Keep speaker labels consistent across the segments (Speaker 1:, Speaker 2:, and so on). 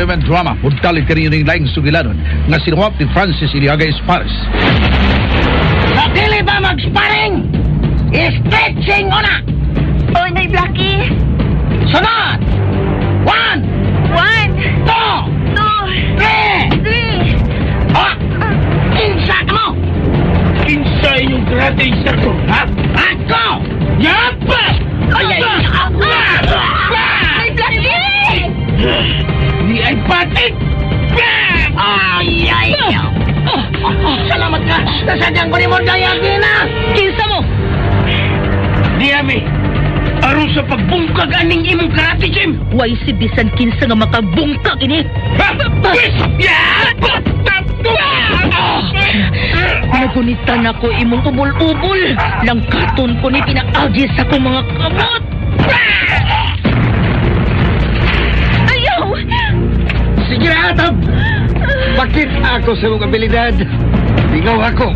Speaker 1: RMN Drama, mudalit kaninyo ning laing sugilanon nga sinuwat ni Francis Iliaga Espares.
Speaker 2: Sa dili ba mag-sparring? Stretching una!
Speaker 3: Oy, Nay Blackie.
Speaker 2: Sunod! One,
Speaker 3: One,
Speaker 2: two,
Speaker 3: two,
Speaker 2: three!
Speaker 3: three.
Speaker 2: Ah! Kinsa ka mo?
Speaker 4: Kinsa inyong karate instructor, ha?
Speaker 2: Ako!
Speaker 4: Yapa!
Speaker 2: Ay, ay,
Speaker 3: Ah! Nay Blackie!
Speaker 4: Di ay patit!
Speaker 2: Ay, ay, salamat ka! Nasadyang ko ni mo na!
Speaker 3: Kinsa mo?
Speaker 4: Di ami! Aron sa pagbungkag aning imong karate gym!
Speaker 3: Way si bisan kinsa nga makabungkag ini.
Speaker 4: Ha? Pwes! Yapa!
Speaker 3: Nagunitan ako imong ubol-ubol. Langkaton ko ni pinaagi sa akong mga kamot. Ayaw!
Speaker 5: Sige na, Atab! Bakit ako sa imong abilidad? Lingaw ako.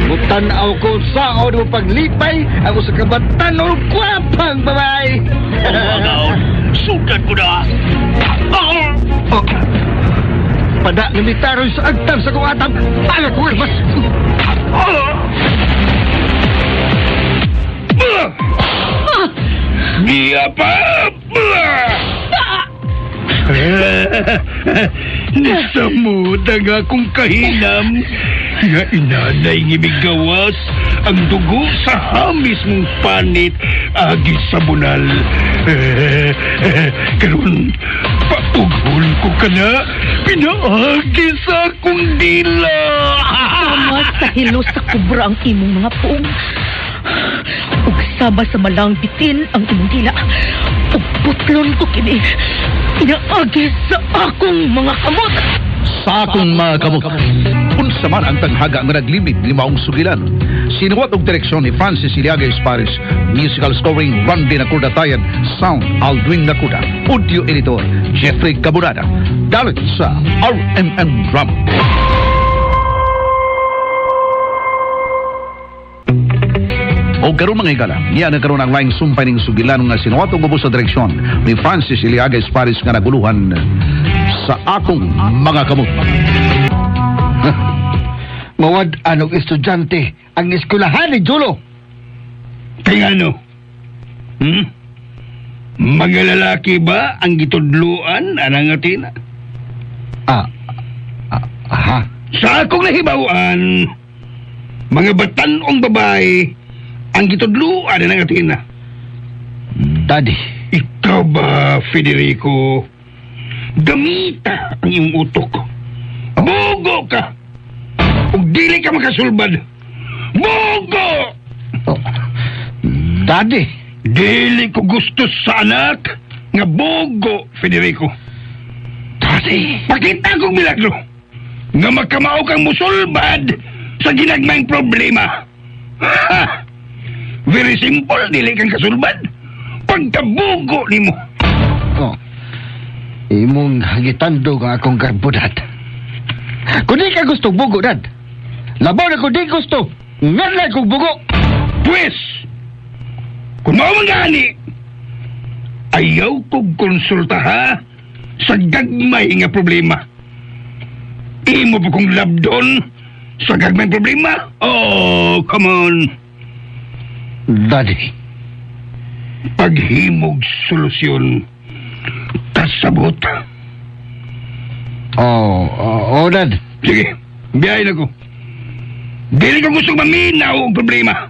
Speaker 5: Mutanaw ko sa mo paglipay ako sa kabatan o kwapang babae.
Speaker 4: Sugat ko na!
Speaker 5: Oh. Pada ni mitaroy sa agtang sa kong atab. Aga ko mas.
Speaker 4: Giapa! Nasamod ang akong kahinam nga inanay ng gawas ang dugo sa hamis mong panit agi sa bunal. Karon paughol ko ka na, pinaagi sa akong dila.
Speaker 3: Sama sa hilo sa kubra ang imong mga puong. Ug sama sa malang bitin ang imong dila. Ug putlon ko kini. Pinaagi sa akong mga kamot.
Speaker 1: Sa akong mga kamot. Unsa man ang tanghaga nga naglimit ni maong sugilan. Sinuwat og direksyon ni Francis Iliaga Espares, musical scoring Randy Nakuda Tayan, sound Aldwin Nakuda, audio editor Jeffrey Caburada. Dalit sa RMN Drama. O karon, mga higala, niya na karon ang laing sumpay ning sugilan nga sinuwat og ubos sa direksyon ni Francis Iliaga Espares nga naguluhan Sa Akong Mga Kamot.
Speaker 5: Mawad anong estudyante ang eskwelahan ni Julo.
Speaker 4: Kaya ano? Mga lalaki ba ang gitudluan anang atina?
Speaker 5: Ah, aha.
Speaker 4: Sa akong nahibawan, mga batanong babae ang gitudluan anang atina.
Speaker 5: Daddy.
Speaker 4: Ikaw ba, Federico? Gamita ang iyong utok. Bugo ka! Ug dili ka makasulbad. Bugo!
Speaker 5: Oh. Daddy.
Speaker 4: Dili ko gusto sa anak nga bugo, Federico.
Speaker 5: Daddy.
Speaker 4: Pakita kong milagro nga makamao kang musulbad sa ginagmayng problema. Ha! Very simple, dili kang kasulbad. Pagkabugo nimo.
Speaker 5: Oh. Imong gitandog ang akong garbo, Dad. Kung di ka gusto bugo, Dad. Labaw na kung di gusto. Ngarlay kong bugo.
Speaker 4: Pwes, kung mao man gani, ayaw kong konsulta ha sa gagmay nga problema. Imo pa kong labdon sa gagmay problema? Oh, come on.
Speaker 5: Daddy.
Speaker 4: Paghimog solusyon, kasabot.
Speaker 5: Oh, Dad.
Speaker 4: Sige, biyahe na ko. Dili ko gusto maminaw ang problema.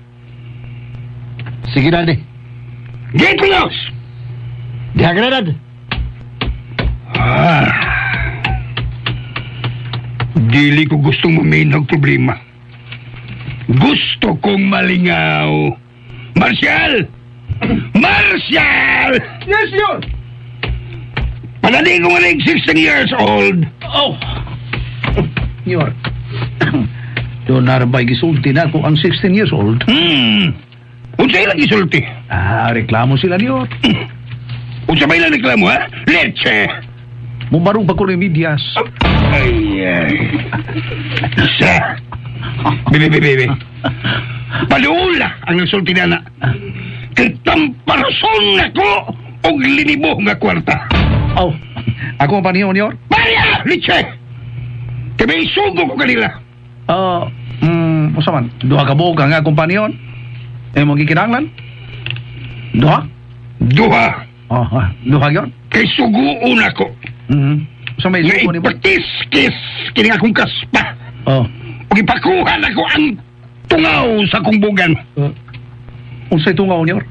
Speaker 5: Sige, Daddy.
Speaker 4: Get lost!
Speaker 5: Diha ka na, Dad.
Speaker 4: Ah. Dili ko gustong maminaw ang problema. Gusto kong malingaw. Marcial! Marcial!
Speaker 5: Yes, senyor.
Speaker 4: Palali ko nga 16 years old.
Speaker 1: Oh! Nyor. Doon ba'y gisulti na ako ang 16 years old?
Speaker 4: Unsa ilang gisulti?
Speaker 1: Ah, reklamo sila niyo.
Speaker 4: Unsa ba ilang reklamo, ha? Leche!
Speaker 1: Mubarong pa ko ni medyas.
Speaker 4: Ay, ay. Isa. Bebe, bebe, bebe. Paluula ang nagsulti na na. Kay tamparason ako og linibo nga kwarta.
Speaker 1: Oh, Ako ang paniho, Nior?
Speaker 4: Maria! Liche! Kay may isugo ko kanila.
Speaker 1: Ah, usa man, duha ka buok ang akong paniyon. Eh, mong gikinahanglan? Duha?
Speaker 4: Duha.
Speaker 1: Oh, duha gyud.
Speaker 4: Kay suguon ako.
Speaker 1: Usa may
Speaker 4: Nga
Speaker 1: sugo ni mo?
Speaker 4: ipakiskis kini akong kaspa.
Speaker 1: Oh.
Speaker 4: Ug ipakuha nako ang tungaw sa akong bugan.
Speaker 1: Unsay tungaw, Nior?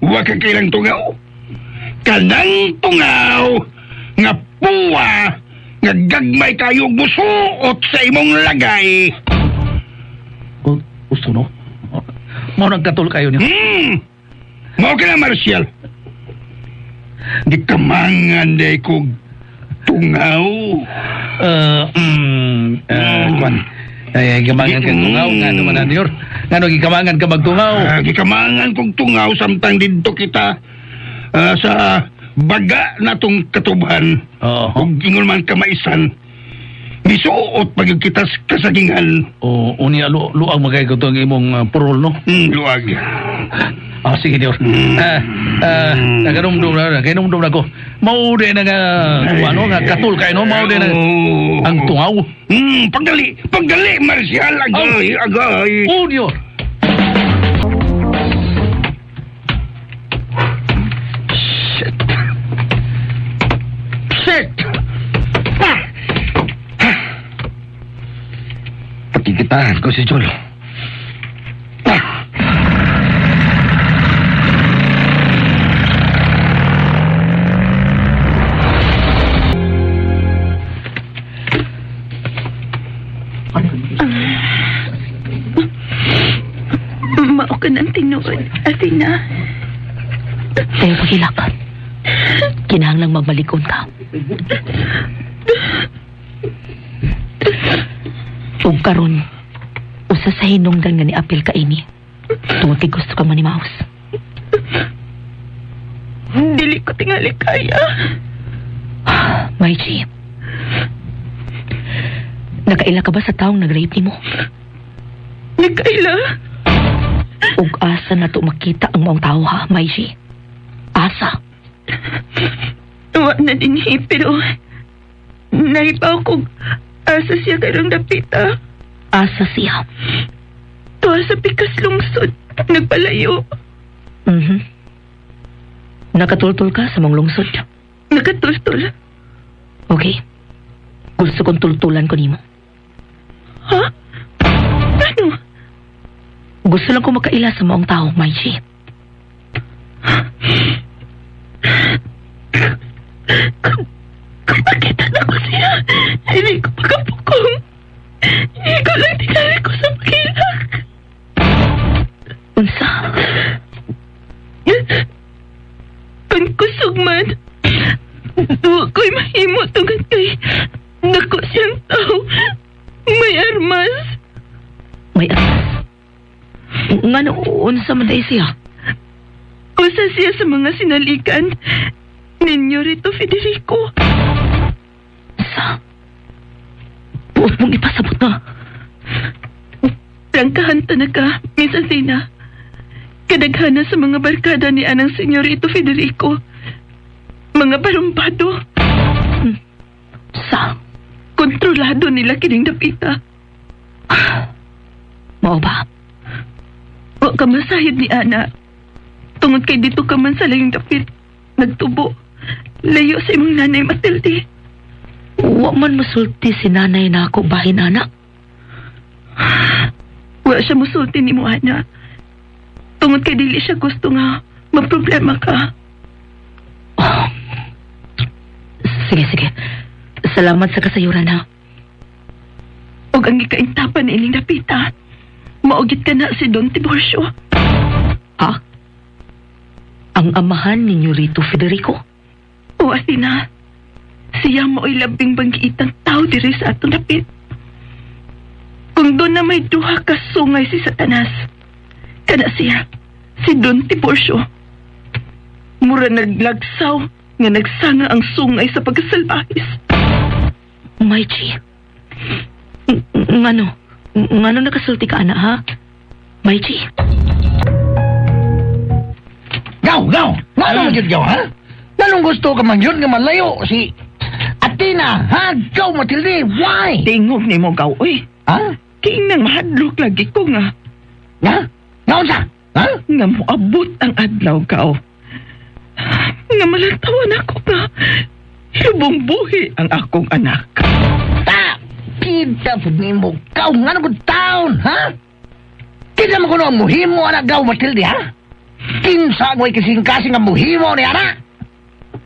Speaker 4: Wa ka kailang tungaw. Kanang tungaw nga puwa nga gagmay kayo musuot sa imong lagay.
Speaker 1: Oh, gusto no? Mao nagkatol kayo niyo.
Speaker 4: Mao ka na, Marcial. Gikamangan day kog tungaw.
Speaker 1: Kwan. Ay, gikamangan ka tungaw. Nga naman na, Nior. Nga no, gikamangan ka magtungaw.
Speaker 4: Ah, gikamangan kog tungaw samtang didto kita sa baga natong katubhan.
Speaker 1: Oo.
Speaker 4: Ug ingon man kamaisan. Misuot pag kita sa kasagingan.
Speaker 1: Oh, unya luang magay ko ang imong purol, no?
Speaker 4: Luag.
Speaker 1: Ah, sige, Dior. Naganumdum na, naganumdum na ko. Mao di na nga, ano, nga katul kayo, no? Mao di na
Speaker 4: Oh.
Speaker 1: ang tungaw.
Speaker 4: Pagdali, pagdali, Marcial, agay, agay.
Speaker 1: Oh, Dior.
Speaker 4: Shit. Shit! Ah! Ah! Pakikitaan ko si Jolo. Ah!
Speaker 6: Mao ka ng tinuod, Athena.
Speaker 3: Ayaw paghilak. Kinahanglang magbalikon ka. Ug karon, usa sa hinungdan nga niapil ka ini. Tungod kay gusto ka manimaos.
Speaker 6: Dili ko tingali kaya.
Speaker 3: Maichi, nakaila ka ba sa taong nag-rape nimo?
Speaker 6: Nagkaila.
Speaker 3: Ug asa na to makita ang maong tao ha, Maichi? Asa?
Speaker 6: Wa na din eh, pero nahibaw ko asa siya karong dapita.
Speaker 3: Asa siya.
Speaker 6: Tuwa sa pikas lungsod, nagpalayo.
Speaker 3: Nakatultol ka sa mong lungsod.
Speaker 6: Nakatultol.
Speaker 3: Okay? Gusto kong tultulan ko nimo.
Speaker 6: Ha? Ano?
Speaker 3: Gusto lang ko makaila sa maong tao, Maichi.
Speaker 6: Kung makita na ko siya, hindi ko pagkapukong. Hindi ko lang tinali ko sa pagilak.
Speaker 3: Unsa?
Speaker 6: Kung kusog man, duwa ko'y mahimo tungod kay dako siyang tao. May armas.
Speaker 3: May armas. Ngano, unsa man day siya?
Speaker 6: Usa siya sa mga sinalikan ninyo rito, Federico.
Speaker 3: Sa? Buot mong ipasabot na.
Speaker 6: Prangkahan ta na ka, Miss Athena. Kadaghana sa mga barkada ni anang senyorito Federico. Mga barumbado.
Speaker 3: Sa?
Speaker 6: Kontrolado nila kining dapita.
Speaker 3: Mao ba?
Speaker 6: Wa ka masahid ni Ana. Tungod kay dito ka man sa layong dapit. Nagtubo. Layo sa imong nanay Matilde.
Speaker 3: Wa man masulti si nanay na ako bahin anak.
Speaker 6: Wa siya musulti ni mo, Ana. Tungod kay dili siya gusto nga maproblema ka.
Speaker 3: Oh. Sige, sige. Salamat sa kasayuran ha.
Speaker 6: Og ang gikaintapan ni ining dapita. Maugit ka na si Don Tiburcio.
Speaker 3: Ha? Ang amahan ninyo rito, Federico?
Speaker 6: O Athena, siya mo'y labing banggiitang tao diri sa atong dapit. Kung doon na may duha ka sungay si Satanas, kana siya, si Don Tiburcio. Mura naglagsaw nga nagsanga ang sungay sa pagkasalbahis.
Speaker 3: Maichi. Ngano? Ngano nakasulti ka, ana, ha? Maichi?
Speaker 2: Gaw, gaw! Ngano man gyud gaw, ha? Ngano Nganong gusto ka man yun nga malayo si Athena, ha? Gaw, Matilde, why?
Speaker 6: Tingog ni mo gaw, uy.
Speaker 2: Ha?
Speaker 6: King nang mahadlok lagi ko nga.
Speaker 2: Nga? Nga unsa? Ha?
Speaker 6: Nga moabot ang adlaw gaw. Nga malantawan ako nga. Lubong buhi ang akong anak.
Speaker 2: Ta! Kita pud nimo gaw nga nang taon, ha? Kinsa man kuno ang muhimo ana gaw Matilde, ha? Kinsa mo'y kasing-kasing ang muhimo ni ana?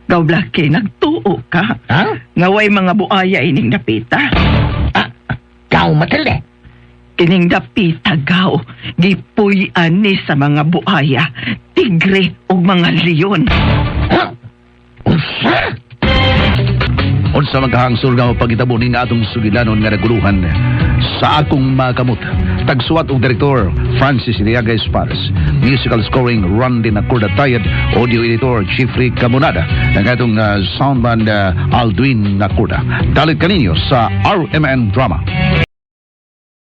Speaker 6: Gaw Blackie, nagtuo ka.
Speaker 2: Ha?
Speaker 6: Nga way mga buaya ining dapita.
Speaker 2: Ah, gaw Matilde.
Speaker 6: Kining dapita gaw, gipuy-an ni sa mga buaya, tigre ug mga leon.
Speaker 2: Ha? Unsa?
Speaker 1: Unsa magkahangsur nga mapagitabo ning atong sugilanon nga naguluhan sa akong makamot. Tagsuwat og direktor Francis Iliaga Espares. Musical scoring Randy Nacorda Tayad, audio editor Jeffrey Camonada, ang atong soundman Aldwin Nacorda. Dalit kaninyo sa RMN Drama.